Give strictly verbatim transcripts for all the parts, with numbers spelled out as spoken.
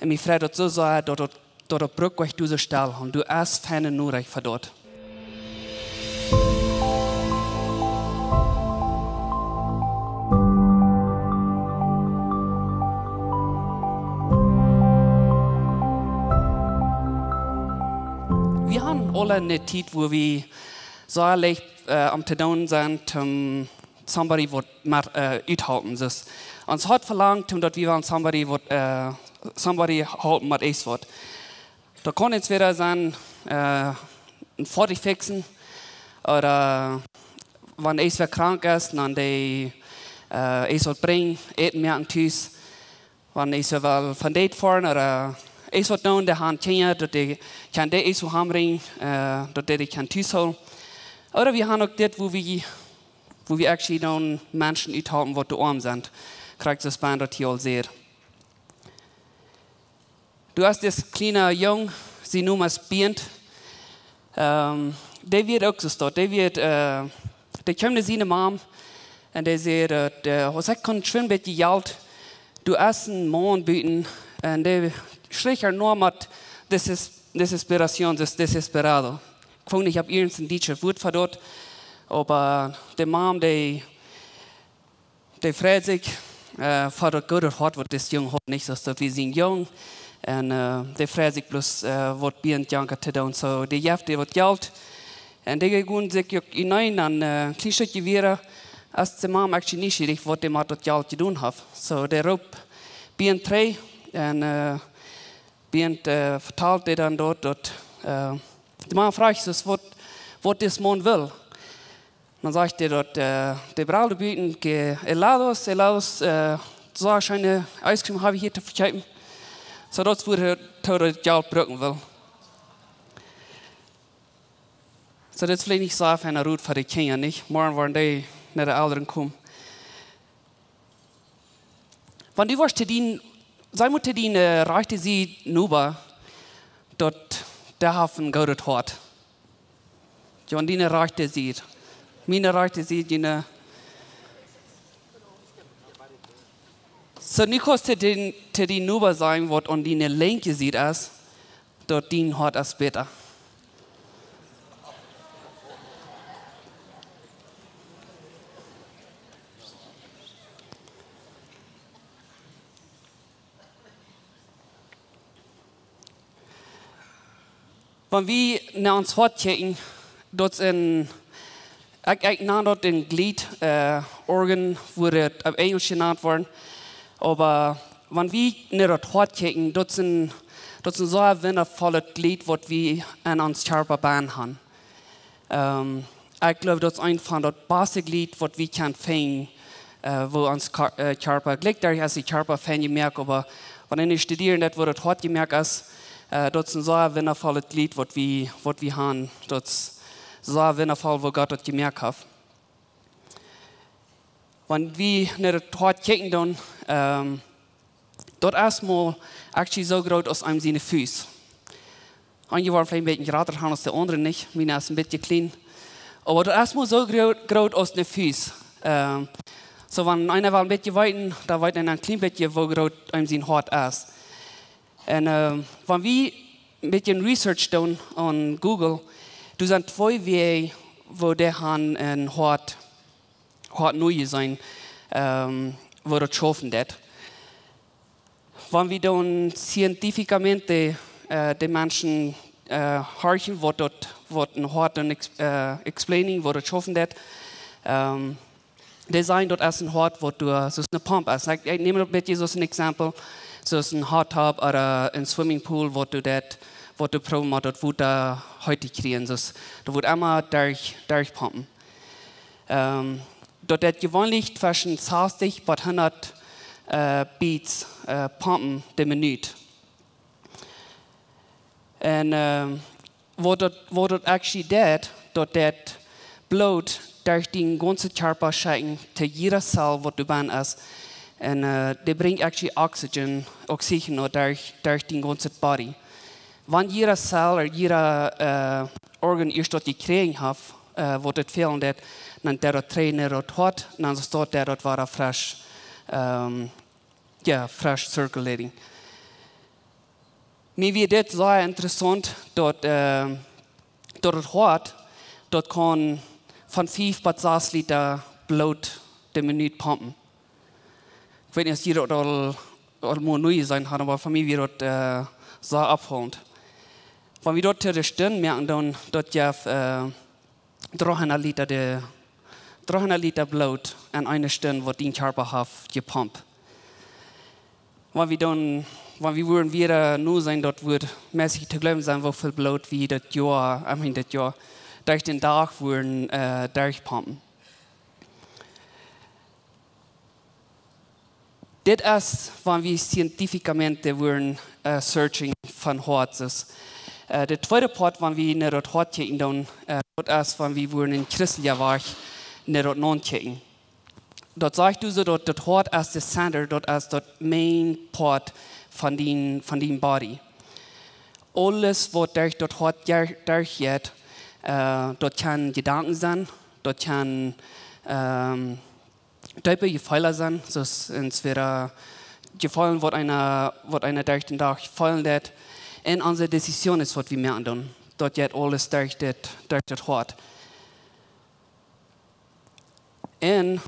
Un mie freit daut soo sea, daut daut, daut daut brukt, wua ekj dise Stell han. Du hast feine Norecht fa daut. Wie haben aule eene Tiet, wua wie soo leicht, äh, om to doonen sent, om somebody waut met, äh, uthalpen. Dus ons Hoat velangt, om daut wie wellen somebody waut, äh, somebody halpen met eent waut. Daut kaun entweder sennen, äh, een Foatich fixen, ooda wan eent wäa krank es, dan dee, äh, eent waut brinjen, Äten moaken tus. Wan eent well von Date foaren, ooda eent waut doonen, dee haben Kjinja, daut dee kjennen dee eent waut han brinjen, äh, daut dee dee kjennen tus hoolen. Ooda wie haben uk dit, wua wie, wua wie actually dan Menschen uthalpen, waut too oam sent. Krakjt soo aus Bernd daut hia aul säd. Du hast dis kjliena Jung, sien Nomen es Bernd. Ähm, dee wia uk soo doa. Dee wia, äh, dee kjeem no siene Mam un dee säd, äh, aus ekj kunn schwind bät Jelt, du hast een Maun buten un dee schlajcht no met deses-, desesperación, des-, desesperado. Ekj weet nich, auf irjent een dietschet Wuat fa daut, oba de Mam, dee dee freit sikj, äh, fa daut goode Hoat, waut dis Jung haud, nich, soo aus daut wia sien Jung. Un, äh, dee freit sikj bloos, äh, waut Bernd jankat to doonen. Soo, dee jeft dee waut Jelt. Un dee jeef sikj uk enenn, äh, een kjlien Stekj wieda, aus de Mam actually nich wist, waut dee met daut Jelt jedonen haud. Soo, dee roopt Bernd trigj un, äh, Bernd, äh, vetalt dee dan daut, daut, äh, de Mam fruach soo, waut, waut dis Maun well. Dan sajcht dee daut, äh, de Braude buten, que helados, helados, äh, soo scheene Ice Cream hab ekj hia to vekjeepen. Soo daut wia daut, daut Jelt brucken well. Soo, dit es veleicht nich soo fein Rot fa de Kjinja, nich? Morjen woaren dee no de Elren komen. Wan du woascht to dien, see mott to dien, äh, rajchte Sied Noba, daut, dee haft een goodet Hoat. Jo, aun diene rajchte Sied. Miene rajchte Sied, diene. Soo, nu kaust to dien, to dien Noba sajen, waut aun diene linkje Sied es, daut dien Hoat es bäta. Wan wie no ons Hoat kjikjen, daut es een, ekj, ekj nan daut een Glied, äh, organ, woat daut opp Enjelsch jenant woaren. Oba wan wie no daut Hoat kjikjen, daut es een, daut es een sea wundavollet Glied, waut wie aun ons Kjarpa bennen haben. Ähm, ekj gloow, daut es eent von daut baste Glied, waut wie kjennen finjen, äh, woo ons Ka-, äh, Kjarpa, jlikj doa es de Kjarpa fein jemoakt, oba wan eena studieren deit, woo daut Hoat jemoakt es, äh, daut es een sea wundavollet Glied, waut wie, waut wie haben. Daut es sea wundavoll, woo Gott daut jemoakt haft. Wan wie no daut Hoat kjikjen dan, ähm, daut es mau actually soo groot aus eenem siene Fust. Eenje woaren veleicht een bät jrata haben aus de aundre, nich? Miene es een bät kjlien. Oba daut es mau soo groot, groot aus een Fust. Ähm, soo, wan eena well een bät weeten, dan weet eena een kjlien bät, woo groot eenem sien Hoat es. Un, ähm, wan wie een bät research doonen aun Google, doa sent twee Wäaj, woo dee haben een Hoat, Hoat nu seenen, ähm, woo daut schaufen deit. Wan wie dan científicamente, äh, de Menschen, äh, horchen, waut daut, waut een Hoat dan ex-, äh, explaining, woo daut schaufen deit, ähm, dee sajen, daut es een Hoat, waut du, äh, soo aus eene Pomp es. Ekj, ekj näm daut een bät soo aus een Exempel, soo aus een Hot Tub ooda een Swimming Pool, waut du daut, waut du proowst, om daut Wota heet to kjrieen. Soo aus, daut woat emma derch, derchpompen. Ähm, daut deit jeweenlich tweschen sastich bat hundat, äh, Beats, äh, pompen de Minut. Un, ähm, waut daut, waut daut actually deit, daut deit Bloot derch dien gaunzen Kjarpa schekjen to jieda Zell, waut doa bennen es. Un, äh, dee brinjt actually oxygen, oxygen no derch, derch dien gaunzen body. Wan jieda Zell ooda jieda, äh, organ ieescht daut jekjräajen haft, äh, waut et fälen deit, dan deit daut trigj no daut Hoat, dan steit daut wada fresch, ähm, jo, fresh circulating. Mie wia dit sea interessaunt, daut, äh, daut daut Hoat, daut kaun von fief bat sas Lita Bloot de Minut pompen. Ekj weet nich aus jie daut aul, aul mol nu jeseenen haben, oba fa mie wia daut, äh, sea oppfaulent. Wan wie daut to de Stund moaken, dan daut jeft, äh, dreehundat Lita de, dreehundat Lita Bloot en eene Stund, waut dien Kjarpa haft jepompt. Wan wie dan, wan wie wudden wada nu seenen, daut wudd mässig to jleewen sennen, woo väl Bloot wie daut Joa, I mean, daut Joa, derch dän Dach wudden, äh, derchpompen. Dit es, wan wie scientificamente wudden, äh, searching von Hoates. Äh, de tweede Poat, wan wie no daut Hoat kjikjen, dan, äh, daut es, wan wie wudden en christelja Wajch no daut Nomen kjikjen. Daut sajcht aulsoo, daut daut Hoat es de center, daut es daut main part von dien, von dien body. Aules, waut derch daut Hoat derch, derchjeit, äh, daut kaun Jedanken sennen, daut kaun, ähm, deepe Jefeele sennen, soo aus entwäda Jefeele, waut eena, waut eena derch dän Dach feelen deit, un onse decisiones, waut wie moaken doonen. Daut jeit aules derch dit, derch daut Hoat. Un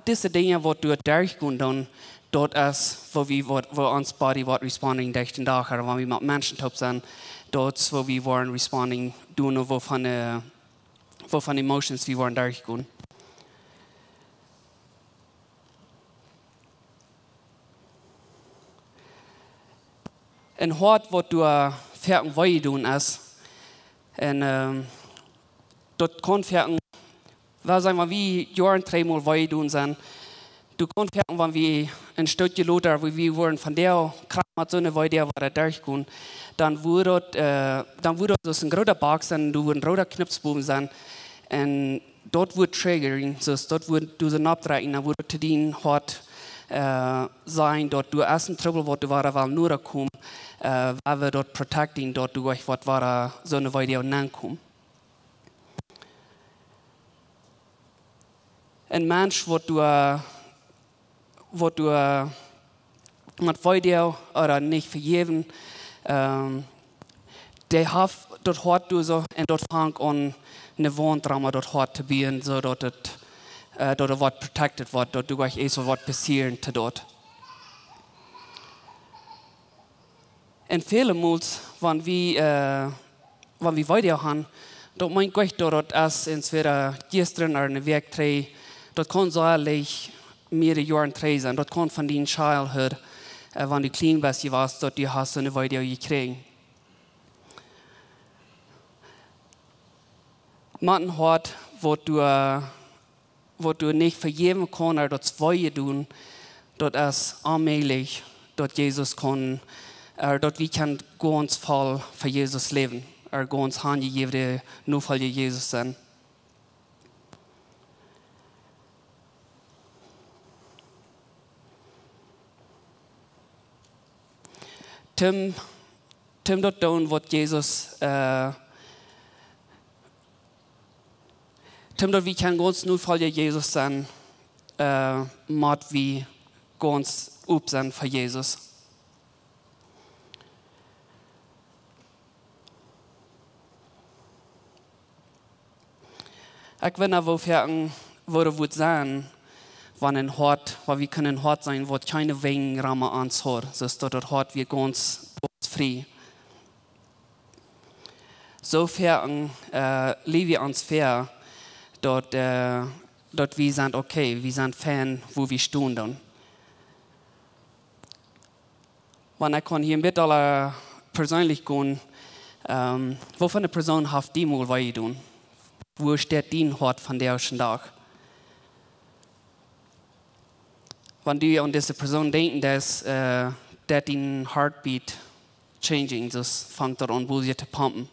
dise Dinja, waut doa derchgonen doonen, daut es, woo wie, waut, woo ons body woat responding derch dän Dach, ooda wan wie met Menschen toop sent, daut es, woo wie woaren responding doonen, woo von, äh, woo von emotions wie woaren derchgonen. En Hoat, waut doa foaken wee doonen es, un, ähm, daut kaun foaken, well sennen, wan wie Joaren trigj mol wee doonen sent, daut kaun foaken, wan wie een Stootje lota, woo wie wudden von dee Krauft met soone Wee doa wada derchgonen, dan wudd daut, äh, dan wudd daut soo aus een groota Box sennen, doa wudden roode Knips bowen sennen, un daut wudd triggering, soo aus daut wudd doa soo nopp drekjen, dan wudd daut to dien Hoat, äh, sajen, daut doa es een Trubbel, waut doa wada well noda komen, äh, wua wie daut protecting, daut doa uk waut wada soone Wee doa nenkomen. Een Mensch, waut doa, waut doa met Wee ooda nich vejäwen, ähm, dee haft daut Hoat doa soo, un daut fangt aun ne Waunt rom daut Hoat to buen, soo daut et, äh, daut et woat protected woat, daut doa nich soo woat passieren to daut. Un väle Mol, wan wie, äh, wan wie Wee haben, daut meent nich, daut daut es entwäda jistren ooda ne Wäakj trigj, daut kaun sea leicht mearere Joaren trigj sennen, daut kaun von dien childhood, äh, wan du kjlien best jewast, daut du hast soone Wee jekjräajen. Met een Hoat, waut doa, äh, waut doa nich vejäwen kaun, ooda daut wee doonen, daut es onmäajlich, daut Jesus kaun, ooda daut wie kjennen gaunz voll fa Jesus läwen, ooda gaunz hanjejäwne Nofolja Jesus sennen. Toom, toom daut doonen, waut Jesus, äh, toom daut wie kjennen gaunz Nofolja Jesus sennen, äh, mott wie gaunz op sennen fa Jesus. Ekj weet nich, woo foaken, woo daut wudd sennen, wan een Hoat, wan wie kjennen een Hoat sennen, waut kjeene Wenj rom ons haft, soo daut daut Hoat wia gaunz, gaunz frie. Soo foaken, äh, läw wie ons ver, daut, äh, daut wie sent okay, wie sent fein, wua wie stonen doonen. Wan ekj kaun hia een bät aul perseenlich gonen, ähm, woo von ne Persoon haft die mol wee jedonen? Woo steit dien Hoat vondoag dän Dach? Wan du aun dise Persoon denkjen deist, äh, deit dien heartbeat changing, daut fangt doa aun bosje to pompen.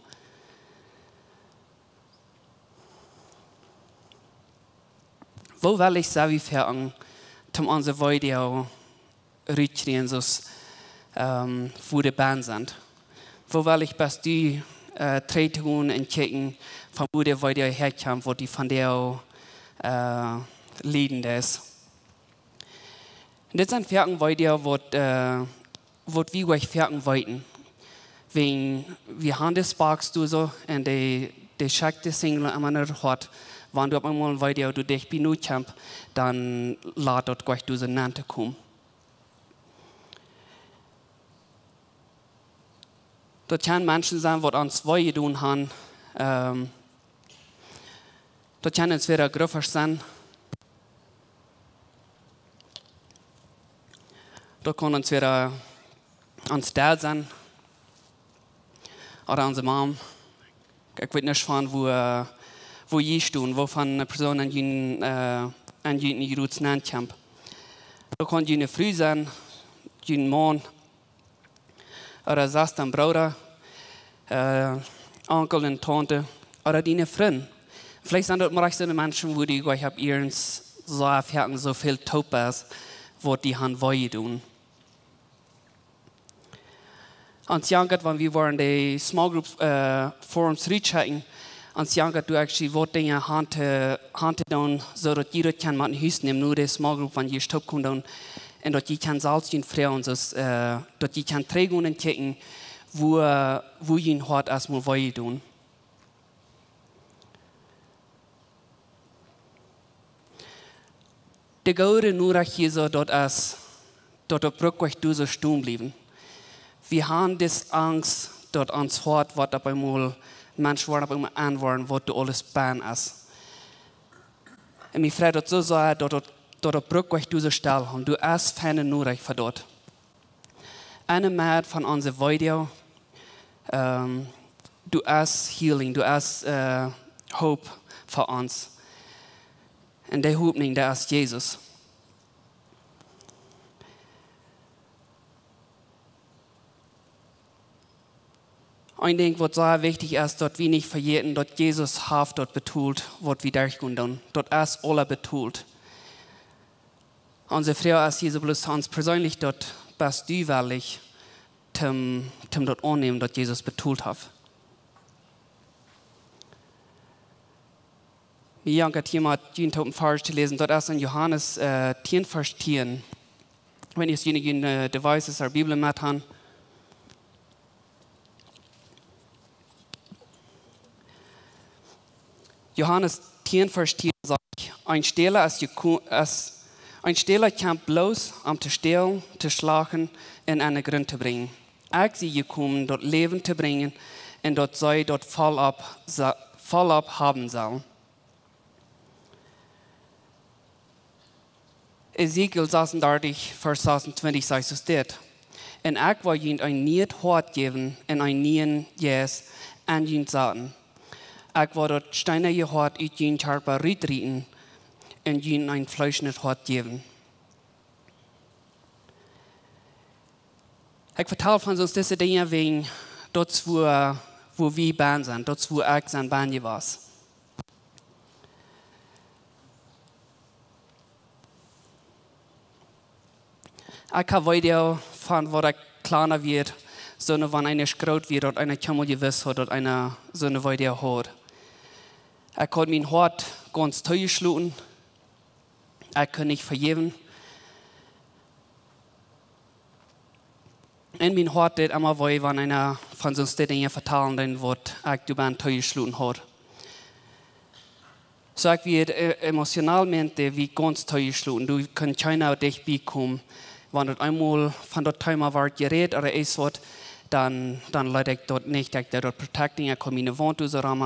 Woo wellich sent wie foaken, om onse Wee rut to kjrieen, soo aus, ähm, wua dee bie sent? Woo wellich best du, äh, trigj to gonen un kjikjen, von wua dee Wee häakjemt, waut die vondoag, äh, lieden deit? Dit sent foaken Wee, waut, äh, waut wie uk foaken weeten. Wan wie han de Sparks doa soo un dee, dee schekjt de Signal emma no daut Hoat, wan doa opp eemol een Video doa dicht bie nu kjemt, dan lat daut jlikj doa soo nenn to komen. Daut kjennen Menschen sennen, waut ons wee jedonen haben. Ähm, daut kjennen entwäda Gruffasch sennen. Daut kaun entwäda ons Dad sennen. Ooda onse Mom. Ekj weet nich von woo, äh, woo jie stonen, woo von eene Persoon aun jun, äh, aun jun jroots nenn kjemt. Daut kaun june Fru sennen, jun Maun, ooda Sesta un Brooda, äh, Onkel un Taunte, ooda diene Frind. Veleicht sent daut mau rajcht soone Menschen, woo du jlikj opp ieescht soo väl, soo väl toop best, waut die han wee jedonen. Ons jankat, wan wie wieren de small group, äh, forums rutschekjen, ons jankat doa actually waut Dinja han to, han to doonen, soo daut jie daut kjennen met no Hus nämen, no de small group, wan jie stoop komen doonen, un daut jie kjennen selfst jun froagen, soo, äh, daut jie kjennen trigjgonen un kjikjen, woo, woo jun Hoat es mau wee jedonen. De goode Norecht hia soo, daut es, daut daut brukt nich doa soo stonen bliewen. Wie han dise Angst, daut ons Hoat woat opp eemol, Menschen woaren opp eemol aunwoaren, waut doa aules bennen es. Un mie freit daut soo sea, daut daut, daut daut brukt nich doa soo stell, un doa es feine Norecht fa daut. Enne Medd von onse Video, ähm, doa es healing, doa es, äh, hope fa ons. Un dee Hopninj, daut es Jesus. Een Dinkj, waut sea wichtich es, daut wie nich vejäten, daut Jesus haft daut betolt, waut wie derchgonen doonen. Daut es aula betolt. Onse Froag es hia soo bloos ons perseenlich, daut best du wellich, toom, toom daut aunnämen, daut Jesus betolt haft. Mie jankat hia mau een Varsch to läsen, daut es en Johanes, äh, tieen, Varsch tieen. Wan jie june, june, äh, Devices ooda Bibel met han. Johanes tieen, Varsch tieen sajcht: Een Stäla es jeko-, es, een Stäla kjemt bloos om to stälen, to schlachten un om enne Grunt to brinjen. Ekj sie jekomen, daut Läwen to brinjen, un daut see daut voll opp sa-, voll opp haben sellen. Ezekiel sasuntachtig, Varsch sasuntwintich sajcht soo dit: Un ekj woa junt een niet Hoat jäwen un een nieen Jeist en junt saten. Ekj woa daut steenane Hoat ut jun Kjarpa rutrieten un junt een fleeschnet Hoat jäwen. Ekj vetal von soo dise Dinja wäajen daut es woo, woo wie bennen sent, daut es woo ekj sie bennen jewast. Ekj hab Video von waut ekj kjlien wia, soo wan eena groot wia, daut eena kjeenmol jewist haud, daut eena soone Video haud. Ekj haud mien Hoat gaunz toojeschloten. Ekj kunn nich vejäwen. En mien Hoat deed emma wee, wan eena von soone Dinja vetalen deed, waut ekj doa bennen toojeschloten haud. Soo ekj wia, äh, emotionalmente wia ekj gaunz toojeschloten. Doa kunn kjeena dicht bie komen. Wan daut eemol von daut Thema wort jerät ooda irjent waut, dan, dan leet ekj daut nich, ekj deed daut protecting, ekj haud miene Waunt doa soo rom,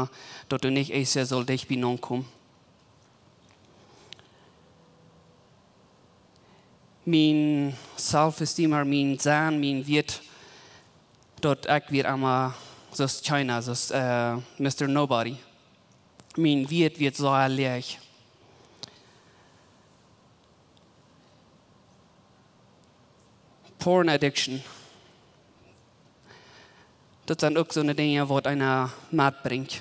daut doa nich irjent sull dicht bie nokomen. Mien self-esteem, ooda mien Sennen, mien Wieet, daut ekj wia emma soo aus kjeena, soo aus, äh, Mister Nobody. Mien Wieet wia soo läach. Porn addiction. Daut sent uk soone Dinja, waut eena metbrinjt.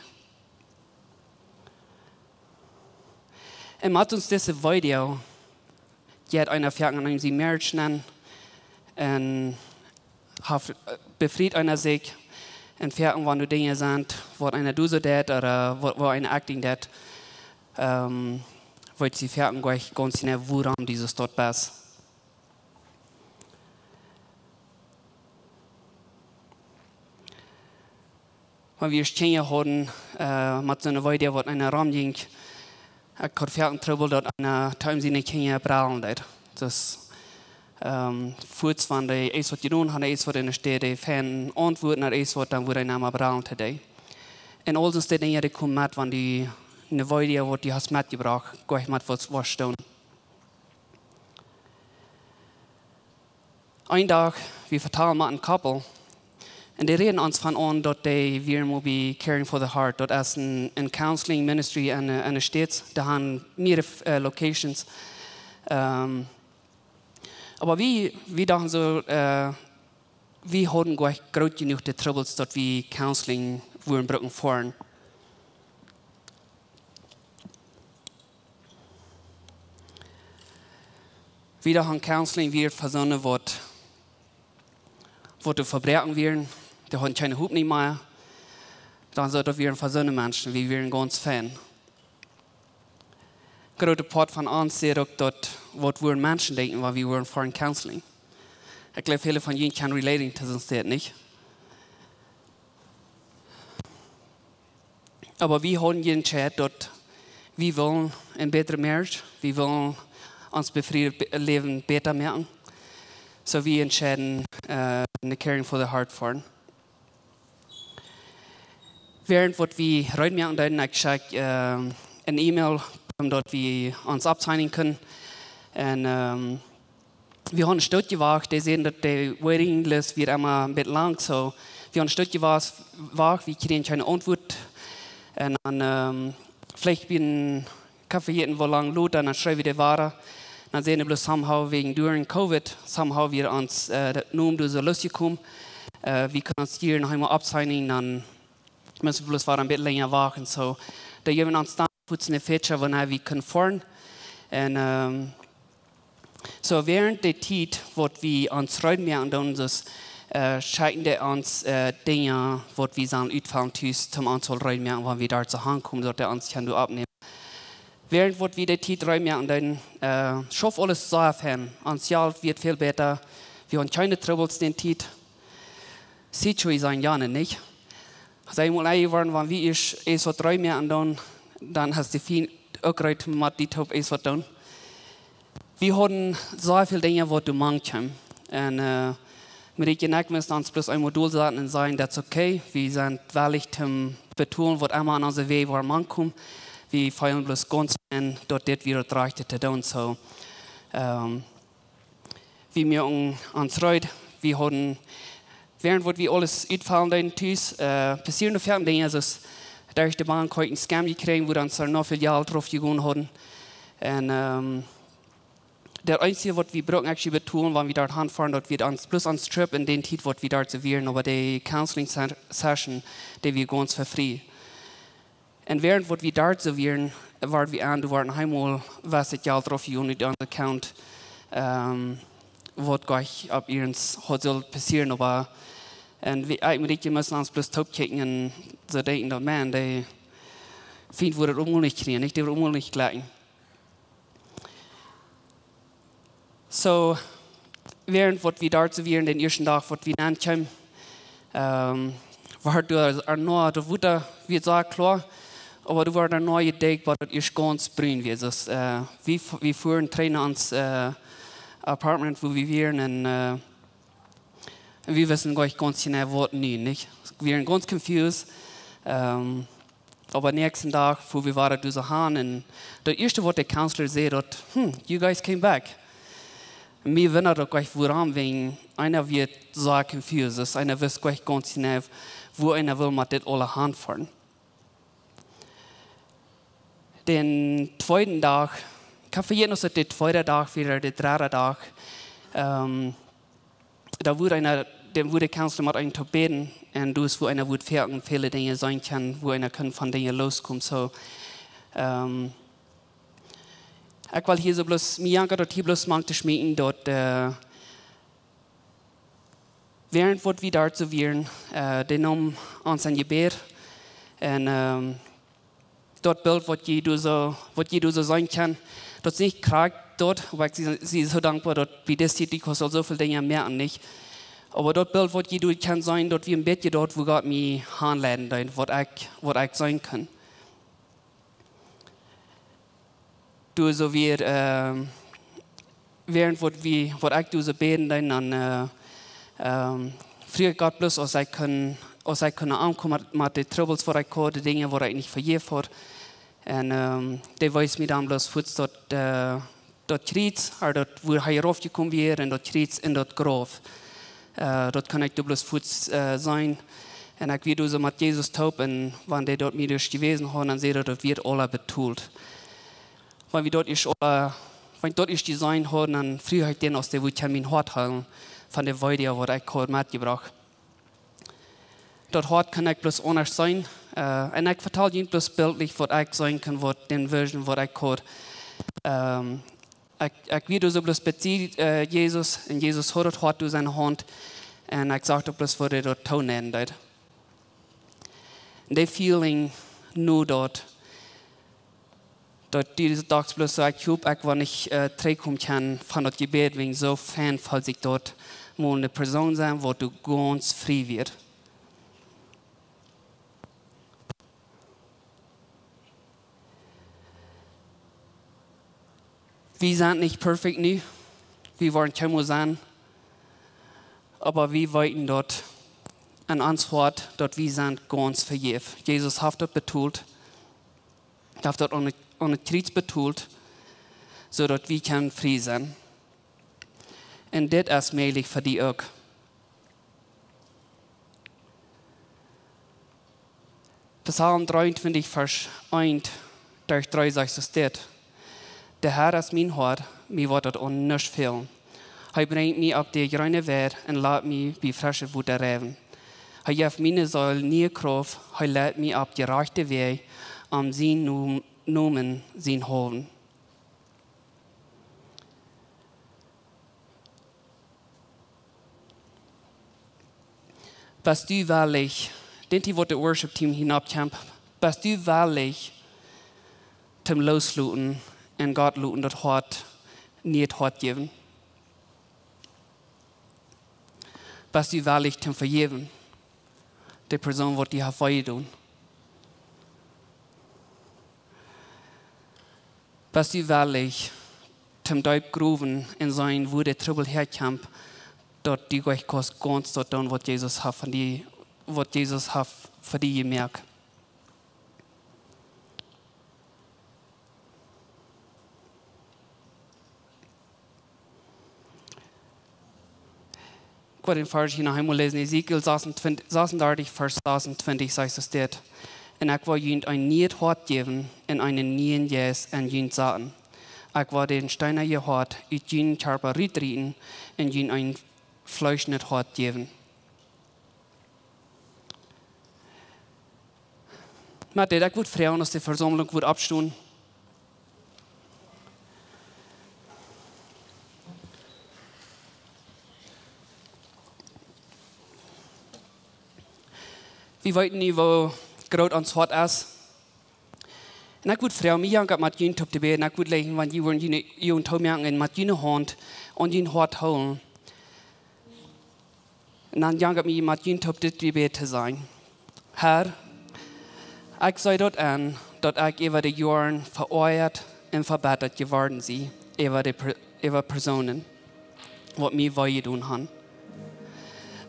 Un met ons dise Video, jeit eena foaken en sien Marriage nenn un haft, äh, befriet eena sikj un foaken, wan doa Dinja sent, waut eena doa soo deed, ooda, äh, waut, waut eena acting deed, ähm, weet see foaken nich gaunz jeneiw, wuarom dise Staut best. Wan wie Kjinja hauden, äh, met soone Weedoag, waut eena romjinkj, ekj haud foaken Trubbel, daut eena Team siene Kjinja brellen deed. Daut, ähm, fuaz wan dee eent waut jedonen hauden, eent waut enne Städ, dee fein auntwuaden hauden, eent waut, dan wudd eena emma brellen to dee. Un aul soone Dinja, dee komen met, wan du eene Weedoag, waut du hast metjebrocht, jlikj met waut, waut stonen. Een Dach, wie vetalden met een Koppel. Un dee räden ons von aun, daut dee wieren mol bie Caring for the Heart. Daut es een, een Counseling Ministry en, äh, en de States. Dee haben mearere, äh, Locations. Ähm, oba wie, wie dochten soo, äh, wie hauden jlikj groot jenuach de Trubbels, daut wie Counseling wudden brucken fa. Wie dochten Counseling wia fa soone, waut, waut doa vebroaken wieren, dee hauden kjeene Hopninj mea. Dan säd wie, daut wieren fa soone Menschen, wie wieren gaunz fein. Groote Poat von ons säd uk daut, waut wudden Menschen denkjen, wan wie wudden fa Counseling. Ekj jleew, väle von junt kjennen relating to soone Städ, nich? Oba wie hauden je entscheiden, daut wie wullen eene bätre Marriage, wie wullen ons befriet Be-, Läwen bäta moaken. Soo wie entscheiden, äh, no Caring for the Heart foaren. Wäarent waut wie reed moaken deeden, ekj schekjt, äh, eene E-Mail, om daut wie ons absignen kunnen. Un, ähm, wie hauden een Stootje jewacht, dee säden, daut de waiting list wia emma een bät lang, soo wie hauden een Stootje jewacht, wie kjrieejen kjeene Auntwuat. Un dan, ähm, veleicht bie een Kafee äten, woo lang lota, dan schreewen dee wada. Dan säden dee bloos somehow wäajen during Covid, somehow wia ons, äh, daut Nomen doa soo losjekomen. Äh, wie kunnen ons hia noch eemol absignen, dan motten wie bloos wada een bät lenja wachten. Soo, dee jeewen ons dan fuaz eene Fecha, wanea wie kunnen foaren. Un, ähm, soo wäarent de Tiet, waut wie ons reed moaken deeden, dan, äh, schekjten dee ons, äh, Dinja, waut wie sellen utfellen, tus, om ons aul reed moaken, wan wie doa soo aunkomen, daut dee ons kjennen doa oppnämen. Wäarent waut wie de Tiet reed moaken deeden, äh, schauft aules sea fein. Ons Jelt wort väl bäta. Wie hauden kjeene Trubbels de Tiet. Soo wie sajen, jo, nä, nich? Saj mol, ey, wan, wan wie ieescht, ieescht waut reed moaken deeden, dan hast du fein uk reed met dee toop ieescht waut doonen. Wie hauden soo väl Dinja, waut doa mank kjeemen. Un, äh, Marieke un ekj musten ons bloos eemol dolsaten un sajen, that's okay. Wie sent wellich toom betolen, waut emma aun onse Wäaj woat mank komen. Wie feelen bloos gaunz fein, daut dit wia daut rajchte to doonen. Soo, ähm, wie moaken ons reed, wie hauden, wäarent waut wie aules utfellen deeden tus, äh, passieeden doa foaken Dinja, soo aus derch de Bank haud ekj een Scam jekjräajen, wua dan soo noch väl Jelt drauf jegonen hauden. Un, ähm, daut eensje, waut wie bruckten actually betolen, wan wie doa hanfoaren, daut wia dan bloos ons Trip un de Tiet, waut wie doa soo wieren, oba de Counseling Se-, Session, dee wia gaunz fa free. Un wäarent waut wie doa soo wieren, worden wie aun, doa worden eemol waut Jelt drauf jegonen ut onse Account, ähm, waut jlikj opp ieescht haud sullt passieren, oba, un wie, ekj un Marieke musten ons bloos toop kjikjen un soo denkjen daut, man, dee Fient wudd daut onmoajlich kjrieen, nich? Dee wudd onmoajlich jlikjen. Soo, wäarent waut wie doa soo wieren, dän ieeschten Dach waut wie nenn kjeemen, ähm, wia doa noch, daut Wota wia soo kloa, oba doa wia noch jedekjt, waut daut ieescht gaunz brun wia. Soo, äh, wie fu-, wie fuaren trigj no ons, äh, Apartment, wua wie wieren, un, äh, wie wisten jlikj gaunz jeneiw waut nu, nich? Wie wieren gaunz confused. Ähm, Oba näakjsten Dach, wua wie wieren, doa soo han, un daut ieeschte, waut de Counselor säd, daut, "Hmm, you guys came back." Un mie wundad daut jlikj, wuarom, wäajen eena wia soo confused, daut eena wist jlikj gaunz jeneiw, wua eena wull met dit aules hanfoaren. Dän tweeden Dach, ekj hab vejäten, aus et de tweede Dach wia, de dredde Dach, ähm, doa wudd eena, dan wudd de Counselor met eenem toop bäden, un doa es, wua eena wudd foaken väle Dinja seenen kjennen, wua eena kaun von Dinja loskomen. Soo, ähm, ekj well hia soo bloos, mie jankat daut hia bloos mank to schmieten, daut, äh, wäarent waut wie doa soo wieren, äh, dee neem ons en Jebäd, un, ähm, daut Bilt, waut jie doa soo, waut jie doa soo seenen kjennen, daut es nich krakjt daut, oba ekj sie, sie soo dankboa, daut bie dise Tiet, ekj kaun aul soo väl Dinja moaken, nich? Oba daut Bilt, waut jie doa kjennen seenen, daut wia een bät daut, wua Gott mie aunleiden deed, waut ekj, waut ekj seenen kunn. Doa soo wia, ähm, wäarent waut wie, waut ekj doa soo bäden deed, dan, äh, ähm, fruach ekj Gott bloos, aus ekj kunn, aus ekj kunn aunkomen met, met de Trubbels, waut ekj haud, de Dinja, waut ekj nich vejäft haud. Un, ähm, dee wees mie dan bloos fuaz daut, äh, daut Kjriez, ooda daut, wua hee raufjekomen wia, un daut Kjriez en daut Grauf. Äh, daut kunn ekj doa bloos fuaz, äh, seenen. Un ekj wia doa soo met Jesus toop, un wan dee daut mie dan jewäsen haud, dan säd hee, daut wia aula betolt. Wan wie daut ieescht aula, wan ekj daut ieescht jeseenen haud, dan fruach ekj dän, aus dee wudd kjennen mien Hoat heelen, von de Weedoag, waut ekj haud metjebrocht. Daut Hoat kunn ekj bloos aundasch seenen. Äh, un ekj vetal junt bloos biltlich, waut ekj seenen kunn, waut dän Vision, waut ekj haud. Ähm, ekj, ekj wia doa soo bloos bie, äh, Jesus, un Jesus haud daut Hoat en siene Haunt, un ekj sach daut bloos, woo hee daut toonämen deed. Un dee feeling nu daut, daut dee dise Dach bloos soo, ekj hop, ekj woa nich, äh, trigjkomen kjennen von daut Jebäd, wäajen soo fein feelt sikj daut, mol ne Persoon sennen, waut doa gaunz frie woat. Wie sent nich perfekt nu. Wie woaren kjeenmol sennen. Oba wie weeten daut en ons Hoat, daut wie sent gaunz vejäft. Jesus haft daut betolt. Haft daut aun, aun daut Kjriez betolt, soo daut wie kjennen frie sennen. Un dit es mäajlich fa die uk. Psalm dreeuntwintich, Varsch eent derch dree sajcht dit: De Herr es mien Hoad, mie woat daut aun nuscht fälen. Hee brinjt mie opp de jreene Weid un lat mie bie fresche Wota räwen. Hee jeft miene Seel niee Krauft, hee leit mie opp de rajchte Wäaj, om sienen Nom-, Nomen sienhaulwen. Best du wellich, denkj aun waut daut Worship Team hia oppkjemt, best du wellich, toom loosloten un Gott loten daut Hoat, nie daut Hoat jäwen? Best du wellich toom vejäwen, de Persoon, waut die haft wee jedonen? Best du wellich, toom deep growen un seenen, wua de Trubbel häakjemt, daut du nich kaust gaunz daut doonen, waut Jesus haft von die, waut Jesus haft fa die jemoakt? Ekj well dän Varsch hia noch eemol läsen. Hesekiel sasuntwintich, sasundartich, Varsch sasunzwanzig sajcht dit: Un ekj woa junt een nieet Hoat jäwen un eenen nieen Jeist en junt saten. Ekj woa daut steenane Hoat ut junen Kjarpa rutrieten un junt een fleeschnet Hoat jäwen. Met dit, ekj wudd froagen, aus de Vesaumlunk wudd oppstonen. Wie weeten nu, woo groot ons Hoat es. Un ekj wudd froagen, mie jankat met junt toop to bäden, ekj wudd jleichen, wan jie wudden june Uagen toomoaken un met june Haunt aun jun Hoat hoolen. Un dan jankat mie met junt toop dit Jebäd to sajen. Herr, ekj see daut en, daut ekj äwa de Joaren veoajat un vebittat jeworden sie, äwa de Per-, äwa Persoonen, waut mie wee jedonen han.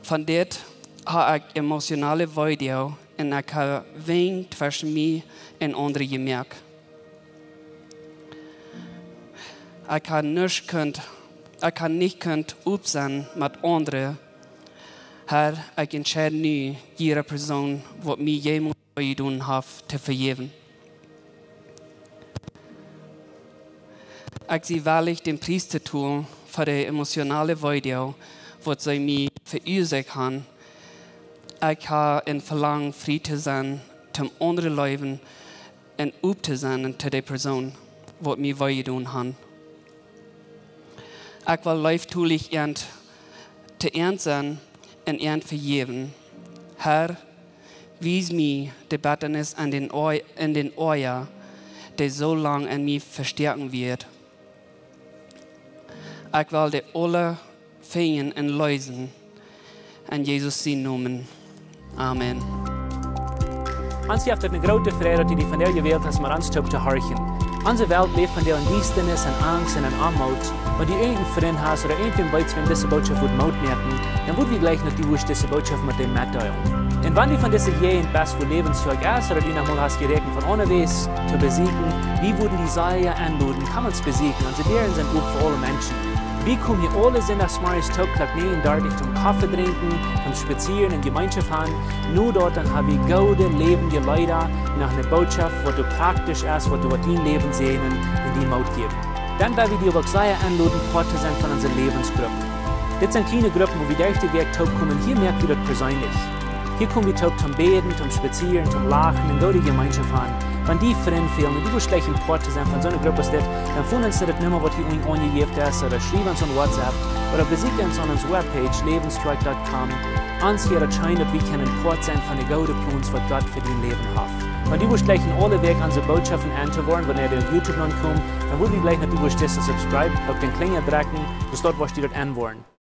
Von dit ha ekj emotionale Weedoag un ekj ha Wenj tweschen mie un aundre jemoakt. Ekj ha nich kunt, ekj ha nich kunt opp sennen met aundre. Herr, ekj entscheid nu, jieda Persoon, waut mie jemols wee jedonen haft, to vejäwen. Ekj sie wellich, dän Pries to tolen fa de emotionale Weedoag, waut see mie veuasoakt han. Ekj ha een Velangen, frie to sennen, toom aundre leewen un opp to sennen to de Persoon, waut mie wee jedonen han. Ekj well leeftolich an to an sennen un an vejäwen. Herr, wies mie de Bettanis en dän Oa-, en dän Oaja, dee soo lang en mie vestoaken wia. Ekj well dee aula finjen un leesen. En Jesus sienen Nomen. Amen. Ons jeft et eene groote Freid, daut du die vondoag jewält hast, met ons toop to horchen. Onse Welt läft vondoag en Diestanis, en Angst un en Oamoot. Wan du irjent een Frint hast ooda irjentwäm weetst, wäm dise Bootschoft wudd Moot moaken, dan wudd wie jleichen, daut du wurscht dise Bootschoft met däm metdeelen. Un wan du von dise Jäajent best, wua Läwens Kjoakj es, ooda du noch mol hast jeräakjent von onjewäss to besieekjen, wie wudden die sea enloden, komm ons besieekjen. Onse Däaren sent op fa aule Menschen. Wie komen hia aule Sindachsmorjes toop Klock näajen dartich toom Koffe drinkjen, toom spazieren un Jemeenschoft han. No daut dan ha wie goode, läwendje Leeda, noch eene Bootschoft, waut doa praktisch es, waut doa, waut dien Läwen säajnen un die Moot jäwen. Dan well wie die uk sea enloden, Poat to sennen von onse Läwensgrupp. Dit sent kjliene Gruppen, wua wie derch de Wäakj toop komen. Hia moak wie daut perseenlich. Hia kom wie toop toom bäden, toom spazieren, toom lachen un goode Jemeenschoft han. Wan die Frind fälen un du wurscht jleichen Poat to sennen von soone Grupp aus dit, dan foon ons no de Numma, waut hia unjen aunjejäft es, ooda schriew ons aun WhatsApp, ooda besieekj ons aun onse Webpage, läwens kjoakj dot com. Ons wia daut scheen, daut wie kjennen Poat sennen von de goode Plons, waut Gott fa dien Läwen haft. Wan du wurscht jleichen aule Wäakj onse Bootschoften enn to woaren, wan dee opp YouTube nopp komen, dan wudd wie jleichen, daut du wurscht dise subscribe, uk dän Kjlinja drekjen, soo daut du wurscht daut enn woaren.